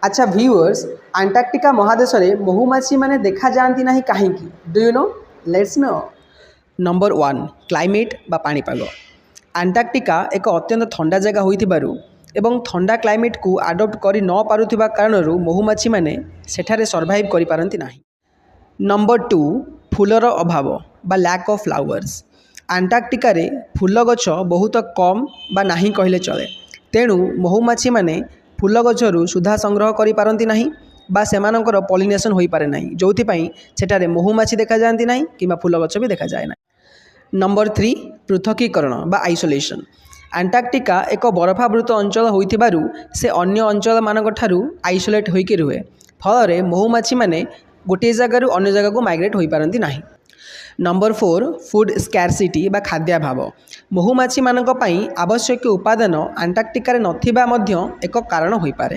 ଆଚ୍ଛା ଭିଉଅର୍ସ, ଆଣ୍ଟାର୍କଟିକା ମହାଦେଶରେ ମହୁମାଛିମାନେ ଦେଖାଯାଆନ୍ତି ନାହିଁ କାହିଁକି? Do you know? Let's know. Number 1, climate ବା ପାଣିପାଗ। ଆଣ୍ଟାର୍କଟିକା ଏକ ଅତ୍ୟନ୍ତ ଥଣ୍ଡା ଜାଗା ହୋଇଥିବାରୁ ଏବଂ ଥଣ୍ଡା କ୍ଲାଇମେଟ୍କୁ ଆଡ଼ପ୍ଟ କରି ନ ପାରୁଥିବା କାରଣରୁ ମହୁମାଛିମାନେ ସେଠାରେ ସର୍ଭାଇଭ୍ କରିପାରନ୍ତି ନାହିଁ। ନମ୍ବର 2, ଫୁଲର ଅଭାବ ବା ଲ୍ୟାକ୍ ଅଫ୍ ଫ୍ଲାୱାର୍ସ। ଆଣ୍ଟାର୍କଟିକାରେ ଫୁଲ ଗଛ ବହୁତ କମ୍ ବା ନାହିଁ କହିଲେ ଚଳେ। ତେଣୁ ମହୁମାଛିମାନେ ଫୁଲ ଗଛରୁ ସୁଧା ସଂଗ୍ରହ କରିପାରନ୍ତି ନାହିଁ ବା ସେମାନଙ୍କର ପଲିନେସନ୍ ହୋଇପାରେ ନାହିଁ, ଯେଉଁଥିପାଇଁ ସେଠାରେ ମହୁମାଛି ଦେଖାଯାଆନ୍ତି ନାହିଁ କିମ୍ବା ଫୁଲ ଗଛ ବି ଦେଖାଯାଏ ନାହିଁ। ନମ୍ବର 3, ପୃଥକୀକରଣ ବା ଆଇସୋଲେସନ୍। ଆଣ୍ଟାର୍କଟିକା ଏକ ବରଫାବୃତ ଅଞ୍ଚଳ ହୋଇଥିବାରୁ ସେ ଅନ୍ୟ ଅଞ୍ଚଳମାନଙ୍କ ଠାରୁ ଆଇସୋଲେଟ୍ ହୋଇକି ରୁହେ। ଫଳରେ ମହୁମାଛିମାନେ ଗୋଟିଏ ଜାଗାରୁ ଅନ୍ୟ ଜାଗାକୁ ମାଇଗ୍ରେଟ୍ ହୋଇପାରନ୍ତି ନାହିଁ। ନମ୍ବର 4, ଫୁଡ଼୍ ସ୍କାରସିଟି ବା ଖାଦ୍ୟାଭାବ। ମହୁମାଛିମାନଙ୍କ ପାଇଁ ଆବଶ୍ୟକୀୟ ଉପାଦାନ ଆଣ୍ଟାର୍କଟିକାରେ ନଥିବା ମଧ୍ୟ ଏକ କାରଣ ହୋଇପାରେ।